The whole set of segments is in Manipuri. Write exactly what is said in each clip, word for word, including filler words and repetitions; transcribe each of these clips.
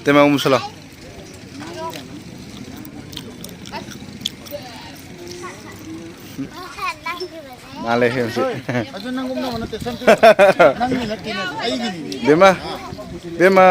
ꯇꯦꯃꯥ ꯃꯨꯁꯂꯥ꯫ ꯃꯥꯂꯦ ꯍꯦ ꯃꯁꯤ꯫ ꯑꯗꯨ ꯅꯪꯒꯨꯝꯅꯕ ꯅꯠꯇꯦ, ꯁꯟꯇꯨ꯫ ꯅꯪꯒꯤ ꯅꯠꯇꯦꯅꯦ, ꯑꯩꯒꯤꯅꯤꯅꯦ꯫ ꯕꯦꯝꯃ, ꯕꯦꯝꯃ꯫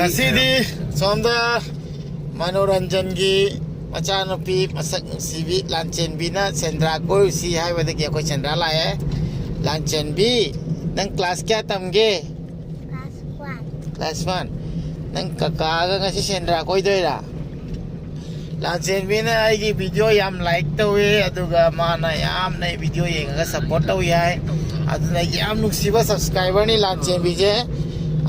ꯉꯁꯤꯗꯤ ꯁꯣꯝꯗ ꯃꯅꯣꯔꯟꯖꯟꯒꯤ ꯃꯆꯥꯅꯨꯄꯤ ꯃꯁꯛ ꯅꯨꯡꯁꯤꯕꯤ ꯂꯥꯟꯆꯦꯟꯕꯤꯅ ꯁꯦꯟꯗ꯭ꯔꯥ ꯀꯣꯏꯔꯨꯁꯤ ꯍꯥꯏꯕꯗꯒꯤ ꯑꯩꯈꯣꯏ ꯁꯦꯟꯗ꯭ꯔꯥ ꯂꯥꯛꯑꯦ꯫ ꯂꯥꯟꯆꯦꯟꯕꯤ, ꯅꯪ ꯀ꯭ꯂꯥꯁ ꯀꯌꯥ ꯇꯝꯒꯦ? Class one. ꯅꯪ ꯀꯀꯥꯒ ꯉꯁꯤ ꯁꯦꯟꯗ꯭ꯔꯥ ꯀꯣꯏꯗꯣꯏꯔꯥ? ꯂꯥꯟꯆꯦꯟꯕꯤꯅ ꯑꯩꯒꯤ ꯚꯤꯗꯤꯑꯣ ꯌꯥꯝ ꯂꯥꯏꯛ ꯇꯧꯋꯦ, ꯑꯗꯨꯒ ꯃꯥꯅ ꯌꯥꯝꯅ ꯑꯩ ꯚꯤꯗꯤꯑꯣ ꯌꯦꯡꯉꯒ ꯁꯞꯄꯣꯔꯠ ꯇꯧꯏ ꯍꯥꯏ꯫ ꯑꯗꯨꯅ ꯑꯩꯒꯤ ꯌꯥꯝ ꯅꯨꯡꯁꯤꯕ ꯁꯕꯁꯀ꯭ꯔꯥꯏꯕꯔꯅꯤ ꯂꯥꯟꯆꯦꯟꯕꯤꯁꯦ꯫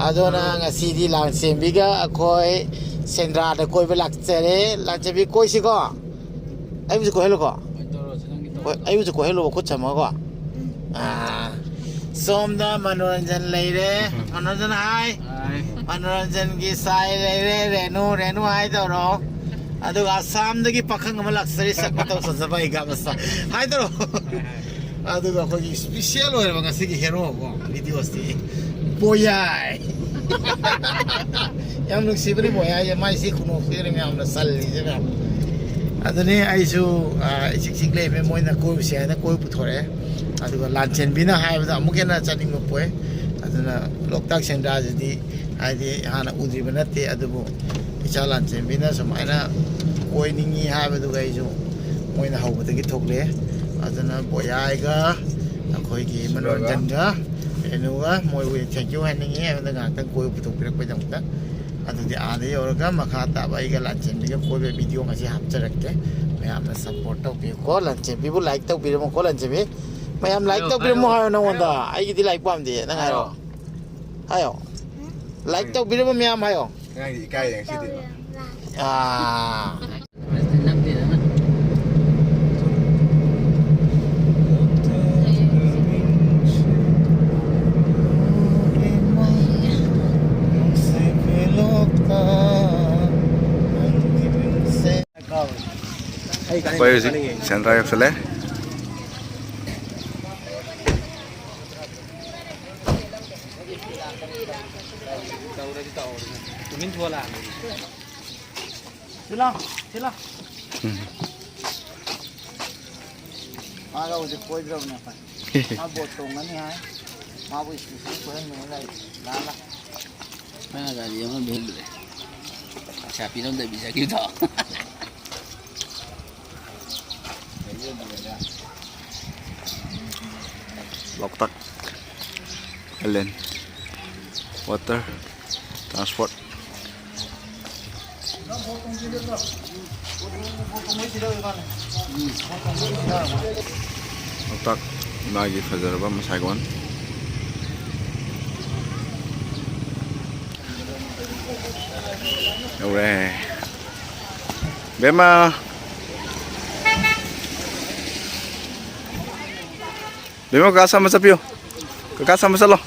ꯑꯗꯨꯅ ꯉꯁꯤꯗꯤ ꯂꯥꯟꯆꯦꯟꯕꯤꯒ ꯑꯩꯈꯣꯏ ꯁꯦꯟꯗ꯭ꯔꯥꯗ ꯀꯣꯏꯕ ꯂꯥꯛꯆꯔꯦ꯫ ꯂꯥꯟꯆꯦꯟꯕꯤ, ꯀꯣꯏꯁꯤꯀꯣ? ꯑꯩꯕꯨꯁꯨ ꯀꯣꯏꯍꯜꯂꯨꯀꯣ? ꯍꯣꯏ, ꯑꯩꯕꯨꯁꯨ ꯀꯣꯏꯍꯜꯂꯨꯕ, ꯈꯨꯠ ꯁꯝꯃꯒꯀꯣ꯫ ꯑꯥ, ꯁꯣꯝꯗ ꯃꯅꯣꯔꯟꯖꯟ ꯂꯩꯔꯦ꯫ ꯃꯅꯣꯔꯟꯖꯟ ꯍꯥꯏ꯫ ꯃꯅꯣꯔꯟꯖꯟꯒꯤ ꯁꯥꯏ ꯂꯩꯔꯦ, ꯔꯦꯅꯨ, ꯔꯦꯅꯨ ꯍꯥꯏ ꯇꯧꯔꯣ꯫ ꯑꯗꯨꯒ ꯑꯁꯥꯝꯗꯒꯤ ꯄꯥꯈꯪ ꯑꯃ ꯂꯥꯛꯆꯔꯤ, ꯁꯛ ꯃꯇꯧ ꯐꯖꯕ ꯑꯩꯒ ꯃꯁꯥ ꯍꯥꯏ ꯇꯧꯔꯣ꯫ ꯑꯗꯨꯒ ꯑꯩꯈꯣꯏꯒꯤ ꯏꯁꯄꯤꯁꯦꯜ ꯑꯣꯏꯔꯕ ꯉꯁꯤꯒꯤ ꯍꯦꯔꯣ ꯀꯣ, ꯚꯤꯗꯤꯑꯣꯁꯤ ꯕꯣꯌꯥꯏ꯫ ꯌꯥꯝ ꯅꯨꯡꯁꯤꯕꯅꯤ ꯕꯣꯌꯥꯏꯁꯦ, ꯃꯥꯏ ꯁꯤ ꯈꯨꯅꯣꯛꯁꯤꯗꯅꯤ ꯃꯌꯥꯝꯅ ꯆꯜꯂꯤꯁꯦ ꯃꯌꯥꯝ꯫ ꯑꯗꯨꯅꯤ ꯑꯩꯁꯨ, ꯑꯥ, ꯏꯆꯤꯛ ꯆꯤꯛ ꯂꯩꯕꯅꯤ, ꯃꯣꯏꯅ ꯀꯣꯏꯔꯨꯁꯦ ꯍꯥꯏꯅ ꯀꯣꯏ ꯄꯨꯊꯣꯔꯛꯑꯦ꯫ ꯑꯗꯨꯒ ꯂꯥꯟꯆꯦꯟꯕꯤꯅ ꯍꯥꯏꯕꯗ ꯑꯃꯨꯛ ꯍꯦꯟꯅ ꯆꯠꯅꯤꯡꯕ ꯄꯣꯛꯑꯦ꯫ ꯑꯗꯨꯅ ꯂꯣꯛꯇꯥꯛ ꯁꯦꯟꯗ꯭ꯔꯥꯁꯤꯗꯤ ꯍꯥꯏꯗꯤ ꯍꯥꯟꯅ ꯎꯗ꯭ꯔꯤꯕ ꯅꯠꯇꯦ, ꯑꯗꯨꯕꯨ ꯏꯆꯥ ꯂꯥꯟꯆꯦꯟꯕꯤꯅ ꯁꯨꯃꯥꯏꯅ ꯀꯣꯏꯅꯤꯡꯉꯤ ꯍꯥꯏꯕꯗꯨꯒ ꯑꯩꯁꯨ ꯃꯣꯏꯅ ꯍꯧꯕꯗꯒꯤ ꯊꯣꯛꯂꯛꯑꯦ꯫ ꯑꯗꯨꯅ ꯕꯣꯌꯥꯏꯒ ꯑꯩꯈꯣꯏꯒꯤ ꯃꯅꯣꯔꯟꯖꯟꯒ ꯔꯦꯅꯨꯒ ꯃꯣꯏꯕꯨ ꯊꯦꯡꯀ꯭ꯌꯨ ꯍꯥꯏꯅꯤꯡꯉꯤ, ꯑꯩꯉꯣꯟꯗ ꯉꯥꯏꯍꯥꯛꯇꯪ ꯀꯣꯏꯕ ꯄꯨꯊꯣꯛꯄꯤꯔꯛꯄꯒꯤꯗꯃꯛꯇ꯫ ꯑꯗꯨꯗꯤ ꯑꯥꯗ ꯌꯧꯔꯒ ꯃꯈꯥ ꯇꯥꯕ ꯑꯩꯒ ꯂꯥꯟꯆꯦꯟꯕꯤꯒ ꯀꯣꯏꯕ ꯚꯤꯗꯤꯑꯣ ꯉꯁꯤ ꯍꯥꯞꯆꯔꯛꯀꯦ꯫ ꯃꯌꯥꯝꯅ ꯁꯞꯄꯣꯔꯠ ꯇꯧꯕꯤꯌꯨꯀꯣ꯫ ꯂꯥꯟꯆꯦꯟꯕꯤꯕꯨ ꯂꯥꯏꯛ ꯇꯧꯕꯤꯔꯝꯃꯨꯀꯣ꯫ ꯂꯥꯟꯆꯦꯟꯕꯤ, ꯃꯌꯥꯝ ꯂꯥꯏꯛ ꯍꯥꯏꯌꯣ, ꯇꯧꯕꯤꯔꯝꯃꯨ ꯍꯥꯏꯌꯣ, ꯍꯥꯏꯌꯣ ꯅꯪꯉꯣꯟꯗ꯫ ꯍꯥꯏꯌꯣ꯫ ꯑꯩꯒꯤꯗꯤ ꯂꯥꯏꯛ ꯄꯥꯝꯗꯦ꯫ ꯅꯪ ꯍꯥꯏꯔꯣ꯫ ꯍꯥꯏꯌꯣ꯫ ꯂꯥꯏꯛ ꯇꯧꯕꯤꯔꯝꯕ ꯃꯌꯥꯝ ꯍꯥꯏꯌꯣ꯫ ꯑꯉꯥꯡꯗꯤ ꯏꯀꯥꯏꯔꯦ ꯉꯁꯤꯗꯤ꯫ ꯑꯥ꯫ ꯑꯩꯈꯣꯏ ꯍꯧꯖꯤꯛ ꯁꯦꯟꯗ꯭ꯔꯥ ꯌꯧꯁꯜꯂꯦ꯫ ꯇꯨꯃꯤꯟ ꯊꯣꯛꯑ ꯂꯥꯛꯑꯕꯅꯤ꯫ ꯁꯤ ꯂꯥꯎ, ꯁꯤ ꯂꯥꯎ꯫ ꯎꯝ꯫ ꯃꯥꯒ ꯍꯧꯖꯤꯛ ꯀꯣꯏꯗ꯭ꯔꯕꯅꯦ ꯑꯩꯈꯣꯏ꯫ ꯃꯥ ꯕꯣꯠ ꯇꯣꯡꯒꯅꯤ ꯍꯥꯏ꯫ ꯃꯥꯕꯨ ꯁ꯭ꯀꯨꯜꯁꯤꯗ ꯀꯣꯏꯍꯟꯕꯅꯤ ꯂꯥꯛꯏ꯫ ꯂꯥꯛꯑ ꯂꯥꯛ꯫ ꯃꯥ ꯒꯥꯔꯤ ꯑꯃ ꯂꯩꯔꯨꯔꯦ꯫ ꯄꯩꯁꯥ ꯄꯤꯔꯝꯗꯕꯤ ꯆꯠꯈꯤꯕꯗꯣ꯫ ꯂꯣꯛꯇꯥꯛ ꯑꯥꯏꯂꯦꯟ ꯋꯥꯇꯔ ꯇ꯭ꯔꯥꯟꯁꯄꯣꯔꯠ꯫ ꯂꯣꯛꯇꯥꯛ ꯏꯃꯥꯒꯤ ꯐꯖꯔꯕ ꯃꯁꯥꯏꯒꯣꯟ꯫ ꯌꯧꯔꯦ꯫ ꯕꯦꯝꯃ꯫ ꯕꯦꯝꯃ, ꯀꯀꯥ ꯁꯝꯕ ꯆꯠꯄꯤꯌꯨ꯫ ꯀꯀꯥ ꯁꯝꯕ ꯆꯠꯂꯣ꯫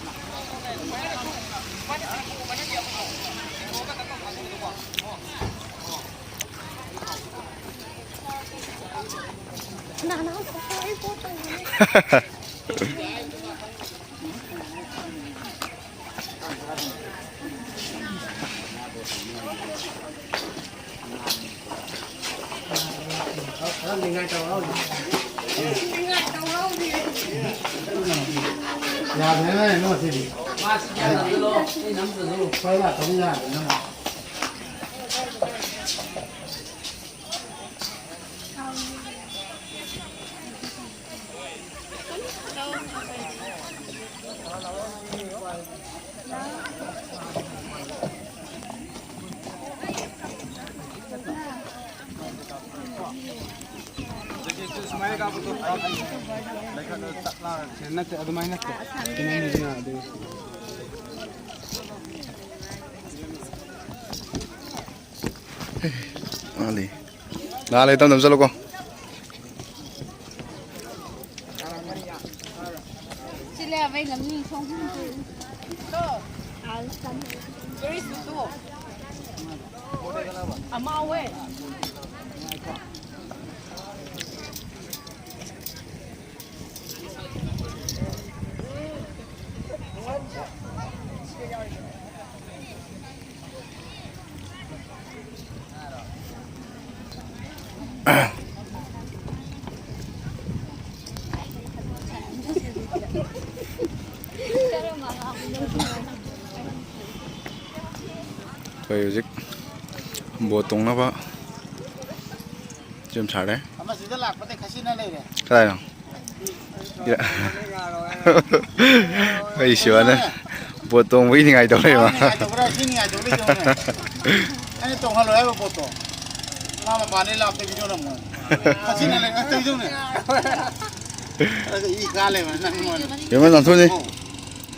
ꯅꯠꯇꯦ, ꯑꯗꯨꯃꯥꯏꯅ ꯅꯠꯇꯦ꯫ ꯃꯥꯜꯂꯤ꯫ ꯂꯥꯜꯂꯦ, ꯇꯞ ꯇꯞ ꯆꯠꯂꯨꯀꯣ꯫ ꯁꯤ ꯂꯩꯔꯝꯃꯦ, ꯉꯥꯅꯨ ꯊꯣꯡ ꯍꯨꯝ ꯇꯣ꯫ ꯇꯣ꯫ ꯑꯃ ꯍꯧꯋꯦ꯫ ꯑꯩꯈꯣꯏ ꯍꯧꯖꯤꯛ ꯕꯣꯠ ꯇꯣꯡꯅꯕ ꯁꯦꯝ ꯁꯥꯔꯦ꯫ ꯑꯃꯁꯤꯗ ꯂꯥꯛꯄꯗꯩ ꯈꯁꯤꯅ ꯂꯩꯔꯦ꯫ ꯀꯗꯥꯏꯅꯣ? ꯏꯔꯥ-, ꯑꯩ ꯁꯤꯕꯥꯅ ꯕꯣꯠ ꯇꯣꯡꯕꯒꯤ ꯅꯤꯡꯉꯥꯏ ꯇꯧ ꯂꯩꯕ꯫ ꯅꯤꯡꯉꯥꯏ ꯇꯧꯕ꯭ꯔꯥ? ꯁꯤ ꯅꯤꯡꯉꯥꯏ ꯇꯧ ꯂꯩꯗꯧꯅꯦ꯫ ꯑꯩꯅ ꯇꯣꯡꯍꯜꯂꯣ ꯍꯥꯏꯕ ꯄꯣꯠꯇꯣ꯫ ꯃꯥ ꯃꯄꯥꯟꯗꯩ ꯂꯥꯛꯄ ꯚꯤꯗꯤꯑꯣ ꯅꯝꯃꯣ꯫ ꯈꯁꯤꯅ ꯂꯩ, ꯑ, ꯇꯧꯗꯧꯅꯦ꯫ ꯑꯗꯨꯒ ꯏ ꯀꯥ ꯂꯩꯕ ꯅꯪ ꯑꯩꯉꯣꯟꯗ꯫ ꯀꯩꯅꯣ, ꯂꯥꯟꯊꯣꯏꯅꯤ꯫ ꯑꯣ꯫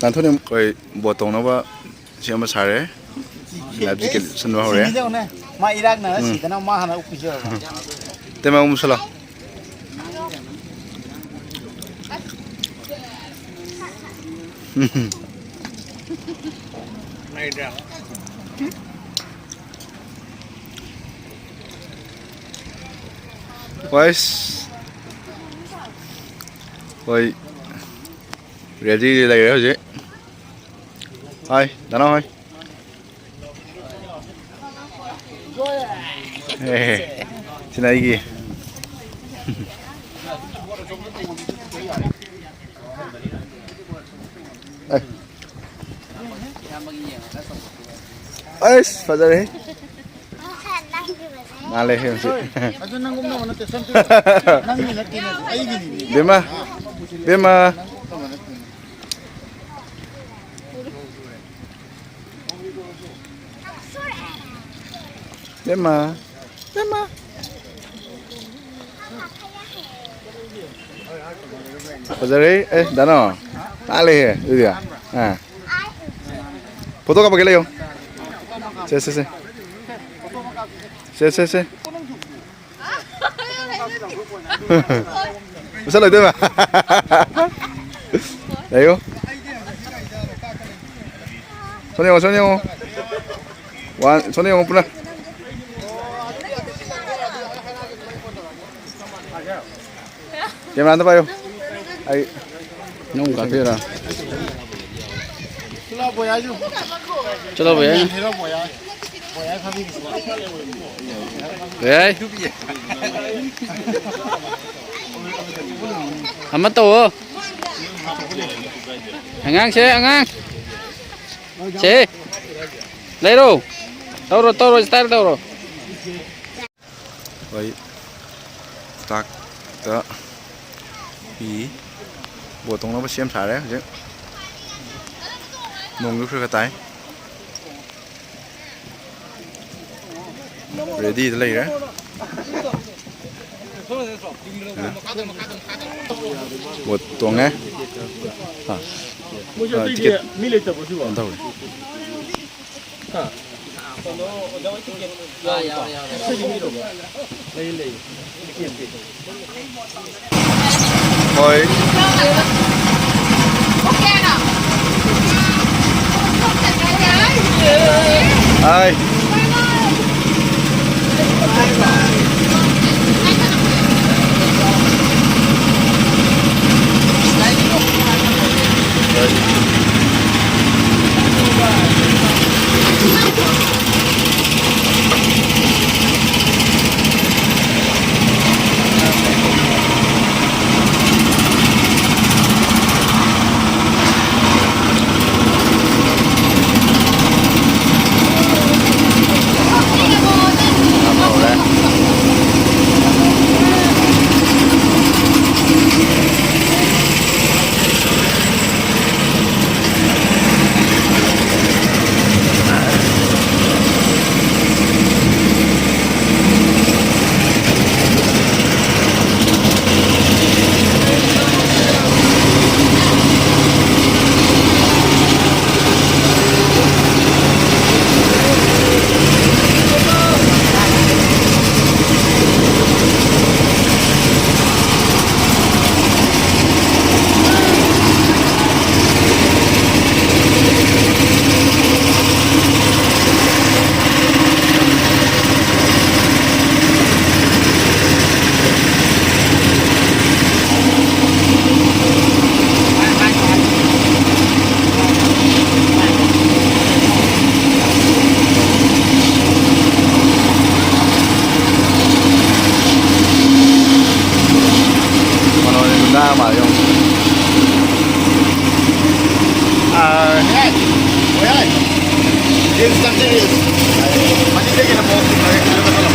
ꯂꯥꯟꯊꯣꯏꯅꯤ꯫ ꯑꯩꯈꯣꯏ ꯕꯣꯠ ꯇꯣꯡꯅꯕ ꯁꯦꯝꯕ ꯁꯥꯔꯦ꯫ ꯂꯥꯏꯐ ꯖꯦꯀꯦꯠ ꯂꯤꯠꯁꯟꯕ ꯍꯧꯔꯦ꯫ ꯁꯤꯅꯤꯗꯧꯅꯦ꯫ ꯃꯥ ꯏꯔꯥꯛꯅꯔ ꯎꯝ꯫ ꯁꯤꯗꯅ ꯃꯥ ꯍꯥꯟꯅ ꯎꯞꯄꯤꯁꯦ ꯌꯦꯡꯉꯣ꯫ ꯇꯦꯃꯥ ꯑꯃꯨꯛ ꯁꯜꯂꯣ꯫ ꯋꯥꯏꯁ꯫ ꯍꯣꯏ꯫ ꯔꯦꯗꯤ ꯂꯩꯔꯦ ꯍꯧꯖꯤꯛ꯫ ꯍꯥꯏ, ꯗꯥꯅꯥ ꯍꯣꯏ꯫ ꯑꯦ, ꯁꯤꯅ ꯑꯩꯒꯤ꯫ ꯑꯦ꯫ ꯑꯩꯁ, ꯐꯖꯔꯦꯍꯦ꯫ ꯅꯥꯜꯂꯦꯍꯦ ꯃꯁꯤ꯫ ꯑꯗꯨ ꯅꯪ ꯎꯞꯅꯕ ꯅꯠꯇꯦ, ꯁꯣꯝ ꯅꯪꯒꯤ ꯅꯠꯇꯦꯅꯦ, ꯑꯩꯒꯤꯅꯤꯅꯦ꯫ ꯕꯦꯝꯃ, ꯕꯦꯝꯃ꯫ ꯕꯦꯝꯃ, ꯕꯦꯝꯃ꯫ ꯐꯖꯔꯦ꯫ ꯑꯦ, ꯗꯥꯅꯣ꯫ ꯅꯥꯜꯂꯦꯍꯦ, ꯑꯗꯨꯗꯤ꯫ ꯑꯥ꯫ ꯐꯣꯇꯣ ꯀꯥꯞꯄꯛꯀꯦ ꯂꯩꯌꯣ꯫ ꯁꯦ, ꯁꯦ, ꯁꯦ꯫ ꯁꯦ, ꯁꯦ, ꯁꯦ꯫ ꯎꯁꯜꯂꯛꯇꯣꯏꯕ꯫ ꯂꯩꯌꯣ꯫ ꯁꯣꯝ ꯌꯦꯡꯉꯣ, ꯁꯣꯝ ꯌꯦꯡꯉꯣ꯫ ꯋꯥꯟ, ꯁꯣꯝꯗ ꯌꯦꯡꯉꯣ ꯄꯨꯟꯅ꯫ ꯀꯦꯃꯦꯔꯥꯗ ꯄꯥꯏꯌꯨ꯫ ꯑꯩ ꯅꯪ ꯀꯥꯞꯄꯤꯔꯣ? ꯆꯠꯂꯣ ꯚꯩꯌꯥ꯫ ꯚꯩꯌꯥ꯫ ꯑꯃ ꯇꯧꯋꯣ꯫ ꯑꯉꯥꯡꯁꯦ, ꯑꯉꯥꯡ꯫ ꯁꯦ꯫ ꯂꯩꯔꯣ꯫ ꯇꯧꯔꯣ, ꯇꯧꯔꯣ, style ꯇꯧꯔꯣ꯫ ꯍꯣꯏ꯫ ꯆꯥꯛꯇ ꯄꯤ꯫ ꯕꯣꯠ ꯇꯣꯡꯅꯕ ꯁꯦꯝ ꯁꯥꯔꯦ ꯍꯧꯖꯤꯛ꯫ ꯅꯣꯡꯁꯨ ꯈꯔ ꯈꯔ ꯇꯥꯏ꯫ ꯔꯦꯗꯤꯗ ꯂꯩꯔꯦ꯫ ꯕꯣꯠ ꯇꯣꯡꯉꯦ꯫ ꯑꯥ꯫ ꯑꯥ, ꯇꯤꯀꯦꯠ ꯀꯩꯅꯣ ꯇꯧꯔꯦ꯫ ꯍꯣꯏ꯫ ꯍꯥꯏ꯫ ꯃꯥꯜꯂꯦ ꯌꯦꯡꯉꯣ꯫ ꯑꯥ, ꯃꯌꯥꯏ, ꯃꯌꯥꯏ꯫ ꯖꯤꯟꯁ ꯆꯪꯁꯤꯜꯂꯤ꯫ ꯃꯅꯤꯡꯗꯒꯤꯅ ꯑꯃꯨꯛ ꯀꯩꯅꯣ ꯇꯧꯁꯜꯂꯣ꯫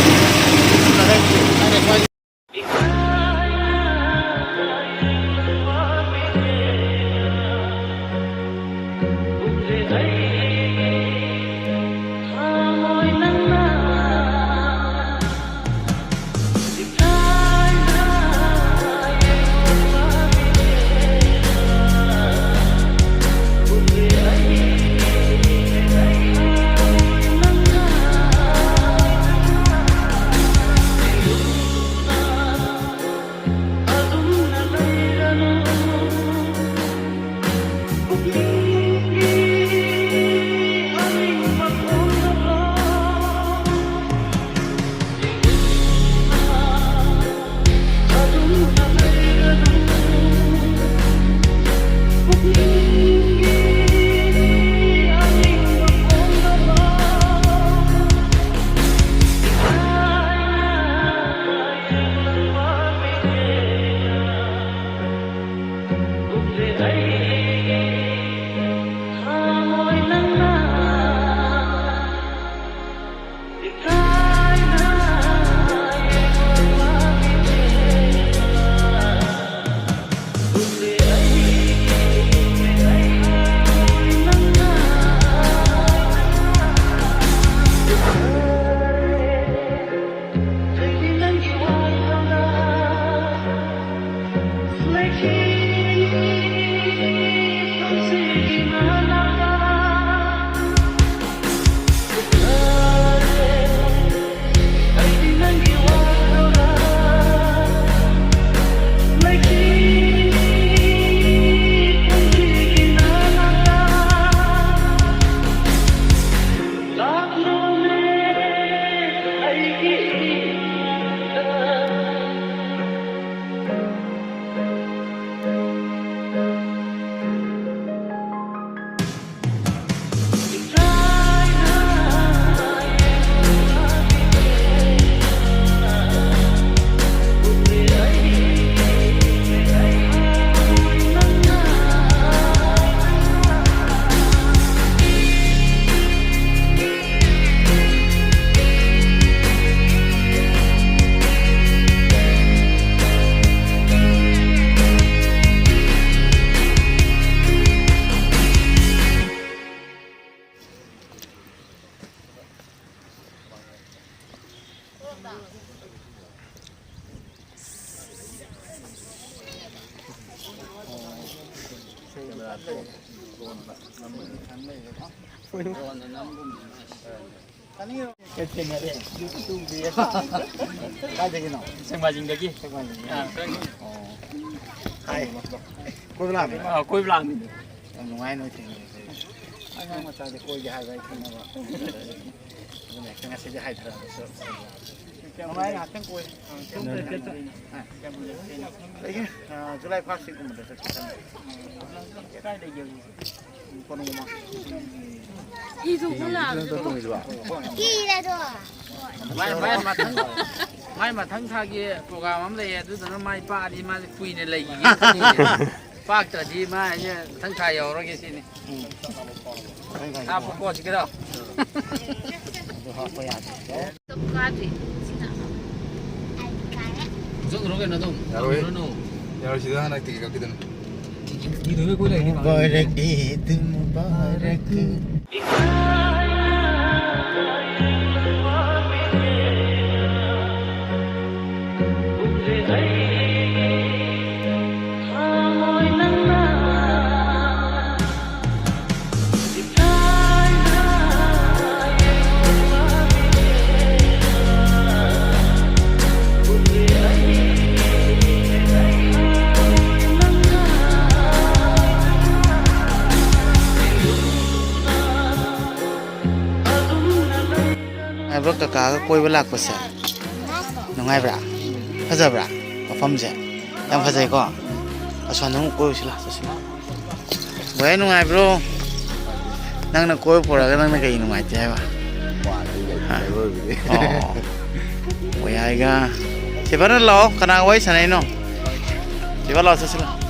ꯀꯥꯏꯗꯒꯤꯅꯣ? ꯁꯦꯛꯃꯥꯏꯖꯤꯡꯗꯒꯤ꯫ ꯁꯦꯛꯃꯥꯏꯖꯤꯡꯗꯒꯤ꯫ ꯑꯥ, ꯈꯪꯉꯤ꯫ ꯑꯣ꯫ ꯍꯥꯏ꯫ ꯀꯣꯏꯕ ꯂꯥꯛꯑꯝꯃꯤꯔꯣ? ꯑꯥ, ꯀꯣꯏꯕ ꯂꯥꯛꯑꯝꯃꯤꯅꯦ꯫ ꯌꯥꯝ ꯅꯨꯡꯉꯥꯏ ꯅꯣꯏ ꯊꯦꯡꯅꯕꯁꯦ꯫ ꯑꯉꯥꯡ ꯃꯆꯥꯗꯤ ꯀꯣꯏꯒꯦ ꯍꯥꯏꯕ ꯑꯩ ꯈꯪꯅꯕ꯫ ꯑꯗꯨꯅ ꯍꯦꯛꯇ ꯉꯁꯤꯗꯤ ꯍꯥꯏꯊꯔꯛꯑꯕꯁꯨ꯫ ꯅꯨꯡꯉꯥꯏ, ꯉꯥꯏꯍꯥꯛꯇꯪ ꯀꯣꯏ꯫ ꯑꯥ꯫ ꯑꯗꯒꯤ, ꯑꯥ, ꯖꯨꯂꯥꯏ ꯐꯥꯔꯁ ꯋꯤꯛꯀꯨꯝꯕꯗ ꯆꯠꯀꯦ ꯈꯟꯕ꯫ ꯀꯣꯅꯨꯡ ꯃꯃꯥꯡ꯫ ꯃꯥꯏ, ꯃꯥꯏ ꯃꯊꯪ, ꯃꯥꯏ ꯃꯊꯪ ꯊꯥꯒꯤ ꯄ꯭ꯔꯣꯒ꯭ꯔꯥꯝ ꯑꯃ ꯂꯩꯌꯦ, ꯑꯗꯨꯗꯨꯅ ꯃꯥꯏ ꯄꯥꯛꯑꯗꯤ ꯃꯥꯁꯦ ꯀꯨꯏꯅ ꯂꯩꯈꯤꯒꯦ ꯈꯜꯂꯤꯌꯦ꯫ ꯄꯥꯛꯇ꯭ꯔꯗꯤ ꯃꯥ ꯍꯥꯏꯁꯦ ꯃꯊꯪ ꯊꯥ ꯌꯧꯔꯒꯦ ꯁꯤꯅꯤ꯫ ꯎꯝ꯫ ꯃꯊꯪ ꯊꯥꯒꯤ ꯍꯥꯞꯄꯨꯀꯣ ꯁꯤ ꯀꯩꯗꯧ? ꯑꯗꯨ ꯍꯥꯞꯄ ꯌꯥꯗꯦ꯫ ꯀꯥꯗ꯭ꯔꯤ꯫ ꯆꯠꯈ꯭ꯔꯣ ꯀꯩꯅꯣ ꯑꯗꯨꯝ꯫ ꯌꯥꯔꯣꯏ꯫ ꯊꯝꯈ꯭ꯔꯅꯨ꯫ ꯌꯥꯔꯣꯏ, ꯁꯤꯗ ꯍꯥꯟꯅ ꯇꯤꯀꯦꯠ ꯀꯛꯈꯤꯗꯣꯏꯅꯤ꯫ ꯏꯗꯣꯏ ꯀꯣꯏ ꯂꯩꯅꯤ꯫ ꯃꯨꯕꯥꯔꯛ, ꯏꯗ ꯃꯨꯕꯥꯔꯛ꯫ ꯅꯨꯡꯉꯥꯏꯕ꯭ꯔꯣ ꯀꯀꯥꯒ ꯀꯣꯏꯕ ꯂꯥꯛꯄꯁꯦ? ꯅꯨꯡꯉꯥꯏꯕ꯭ꯔꯥ? ꯐꯖꯕ꯭ꯔꯥ? ꯃꯐꯝꯁꯦ ꯌꯥꯝ ꯐꯖꯩꯀꯣ꯫ ꯑꯁꯣꯝꯗ ꯑꯃꯨꯛ ꯀꯣꯏꯔꯨꯁꯤ ꯂꯥꯛꯑꯣ, ꯆꯠꯁꯤ ꯂꯥꯛꯑꯣ꯫ ꯕꯣꯏ, ꯅꯨꯡꯉꯥꯏꯕ꯭ꯔꯣ? ꯅꯪꯅ ꯀꯣꯏꯕ ꯄꯨꯔꯛꯑꯒ ꯅꯪꯅ ꯀꯩ ꯅꯨꯡꯉꯥꯏꯇꯦ ꯍꯥꯏꯕ? ꯋꯥꯗꯤ ꯂꯩꯇꯦ, ꯍꯥ? ꯀꯣꯏꯕꯗꯤ꯫ ꯑꯣ꯫ ꯕꯣꯏ ꯍꯥꯏꯒ꯫ ꯁꯤꯐꯔꯅ ꯂꯥꯛꯑꯣ, ꯀꯅꯥꯒ ꯋꯥꯔꯤ ꯁꯥꯟꯅꯩꯅꯣ? ꯁꯤꯐꯔ ꯂꯥꯛꯑꯣ, ꯆꯠꯁꯤ ꯂꯥꯛꯑꯣ꯫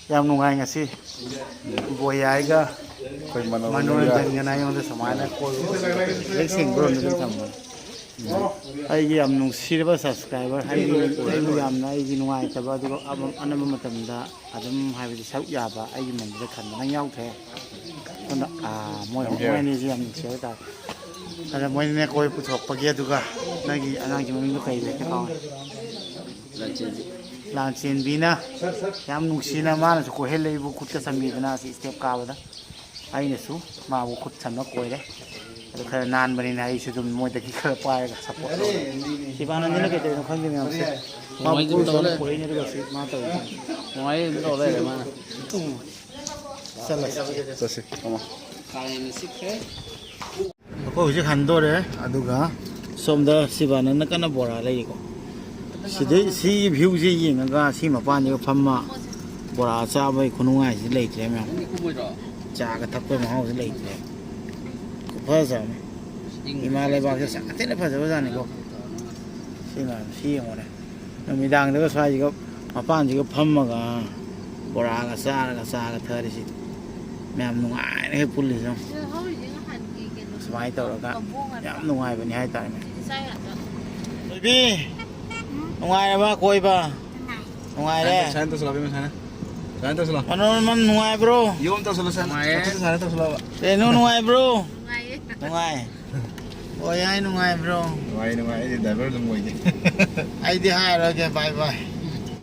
ꯌꯥꯝ ꯅꯨꯡꯉꯥꯏ ꯉꯁꯤ꯫ ꯕꯣꯌꯥꯏꯒ ꯑꯩꯈꯣꯏ ꯃꯅꯣꯔꯟꯖꯟꯒꯅ ꯑꯩꯉꯣꯟꯗ ꯁꯨꯃꯥꯏꯅ ꯀꯣꯏꯕ ꯍꯦꯛ ꯁꯦꯡꯕ ꯔꯣꯝꯗ ꯑꯗꯨꯝ ꯊꯝꯕꯅꯦ꯫ ꯑꯩꯒꯤ ꯌꯥꯝ ꯅꯨꯡꯁꯤꯔꯕ subscriber, ꯍꯥꯏꯗꯤ ꯑꯩꯕꯨ ꯌꯥꯝꯅ ꯑꯩꯒꯤ ꯅꯨꯡꯉꯥꯏꯇꯕ, ꯑꯗꯨꯒ ꯑꯃ-, ꯑꯅꯝꯕ ꯃꯇꯝꯗ ꯑꯗꯨꯝ, ꯍꯥꯏꯕꯗꯤ, ꯁꯔꯨꯛ ꯌꯥꯕ ꯑꯩꯒꯤ ꯃꯟꯗꯨꯗ ꯈꯟꯕ ꯅꯪ ꯌꯥꯎꯈ꯭ꯔꯦ꯫ ꯑꯗꯨꯅ, ꯑꯥ, ꯃꯣꯏ, ꯃꯣꯏ ꯑꯅꯤꯁꯤ ꯌꯥꯝ ꯅꯨꯡꯁꯤ ꯍꯥꯏꯇꯥꯔꯦ꯫ ꯑꯗ ꯃꯣꯏꯅꯅꯦ ꯀꯣꯏ ꯄꯨꯊꯣꯛꯄꯒꯤ, ꯑꯗꯨꯒ ꯅꯪꯒꯤ ꯑꯉꯥꯡꯒꯤ ꯃꯃꯤꯡꯗꯣ ꯀꯩ ꯂꯩꯒꯦ ꯀꯥꯎꯔꯦ꯫ ꯂꯥꯟꯆꯦꯟꯕꯤꯅ ꯌꯥꯝ ꯅꯨꯡꯁꯤꯅ ꯃꯥꯅꯁꯨ ꯀꯣꯏꯍꯜꯂꯛꯏꯕꯨ ꯈꯨꯠꯀ ꯁꯝꯕꯤꯗꯅ ꯑꯁꯤ step ꯀꯥꯕꯗ꯫ ꯑꯩꯅꯁꯨ ꯃꯥꯕꯨ ꯈꯨꯠ ꯁꯝꯅ ꯀꯣꯏꯔꯦ꯫ ꯑꯗꯨ ꯈꯔ ꯅꯥꯟꯕꯅꯤꯅ ꯑꯩꯁꯨ ꯑꯗꯨꯝ ꯃꯣꯏꯗꯒꯤ ꯈꯔ ꯄꯥꯏꯔꯒ support ꯇꯧꯔꯦ꯫ ꯁꯤꯕꯥꯅꯟꯗꯅ ꯀꯩꯗꯧꯔꯤꯅꯣ ꯈꯪꯗꯦ ꯃꯌꯥꯝꯁꯦ꯫ ꯃꯥꯕꯨ ꯅꯨꯡꯉꯥꯏꯇꯦ ꯇꯧ ꯂꯩꯔꯦ꯫ ꯀꯣꯏꯅꯔꯒ ꯁꯤ ꯃꯥ ꯇꯧꯔꯤꯁꯦ꯫ ꯅꯨꯡꯉꯥꯏꯇꯦ ꯇꯧ ꯂꯩꯔꯦ ꯃꯥꯅ꯫ ꯆꯠꯂꯁꯤ꯫ ꯆꯠꯁꯤ, ꯃꯃꯥ꯫ ꯀꯥ ꯍꯦꯟꯅ ꯆꯤꯛꯈ꯭ꯔꯦ꯫ ꯑꯩꯈꯣꯏ ꯍꯧꯖꯤꯛ ꯍꯟꯗꯣꯔꯦ, ꯑꯗꯨꯒ ꯁꯣꯝꯗ ꯁꯤꯕꯥꯅꯟꯗ ꯀꯟꯅ ꯕꯣꯔꯥ ꯂꯩꯔꯤꯀꯣ꯫ ꯁꯤꯗꯩ, ꯁꯤꯒꯤ viewꯁꯦ ꯌꯦꯡꯉꯒ ꯁꯤ ꯃꯄꯥꯟꯗꯒ ꯐꯝꯃ ꯕꯣꯔꯥ ꯆꯥꯕꯒꯤ ꯈꯨꯅꯨꯡꯉꯥꯏꯁꯤꯗꯤ ꯂꯩꯇ꯭ꯔꯦ ꯃꯌꯥꯝ꯫ ꯆꯥꯒ ꯊꯛꯄꯒꯤ ꯃꯍꯥꯎꯁꯤ ꯂꯩꯇ꯭ꯔꯦ꯫ ꯈꯨꯐꯖ ꯑꯃ꯫ ꯏꯃꯥ ꯂꯩꯕꯥꯛꯁꯦ ꯁꯥꯊꯤꯅ ꯐꯖꯕꯖꯥꯠꯅꯤꯀꯣ꯫ ꯁꯤ ꯃꯌꯥꯝ, ꯁꯤ ꯌꯦꯡꯉꯨꯅꯦ꯫ ꯅꯨꯃꯤꯗꯥꯡꯗꯒ ꯁ꯭ꯋꯥꯏꯁꯤꯒ ꯃꯄꯥꯟꯁꯤꯒ ꯐꯝꯃꯒ ꯕꯣꯔꯥꯒ ꯆꯥꯔꯒ ꯆꯥꯒ ꯊꯛꯑꯗꯤ ꯁꯤ ꯃꯌꯥꯝ ꯅꯨꯡꯉꯥꯏꯅ ꯍꯦꯛ ꯄꯨꯜꯂꯤꯁꯦ ꯌꯦꯡꯉꯨ꯫ ꯁꯨꯃꯥꯏꯅ ꯇꯧꯔꯒ ꯌꯥꯝ ꯅꯨꯡꯉꯥꯏꯕꯅꯤ ꯍꯥꯏꯇꯥꯔꯦꯅꯦ꯫ ꯊꯣꯏꯕꯤ, ꯅꯨꯡꯉꯥꯏꯔꯕ ꯀꯣꯏꯕ? ꯅꯨꯡꯉꯥꯏꯔꯦ꯫ ꯁꯥꯏꯟ ꯇꯧꯁꯜꯂꯣ, ꯏꯕꯦꯝꯃ, ꯁꯥꯏꯟ꯫ ꯁꯥꯏꯟ ꯇꯧꯁꯜꯂꯣ꯫ ꯃꯅꯣꯔꯃꯟ ꯅꯨꯡꯉꯥꯏꯕ꯭ꯔꯣ? ꯌꯨꯝ ꯇꯧꯁꯜꯂꯣ, ꯁꯥꯏꯟ꯫ ꯅꯨꯡꯉꯥꯏꯔꯦ꯫ ꯃꯊꯛꯇ ꯁꯥꯏꯟ ꯇꯧꯁꯜꯂꯣꯕ꯫ ꯔꯦꯅꯨ ꯅꯨꯡꯉꯥꯏꯕ꯭ꯔꯣ? ꯅꯨꯡꯉꯥꯏꯌꯦ꯫ ꯅꯨꯡꯉꯥꯏ꯫ ꯑꯣ, ꯌꯥꯏ, ꯅꯨꯡꯉꯥꯏꯕ꯭ꯔꯣ? ꯅꯨꯡꯉꯥꯏ, ꯅꯨꯡꯉꯥꯏ꯫ ꯑꯩꯗꯤ driver ꯑꯗꯨꯝ ꯑꯣꯏꯒꯦ꯫ ꯑꯩꯗꯤ ꯍꯥꯏꯔꯔꯣꯏꯒꯦ, bye bye꯫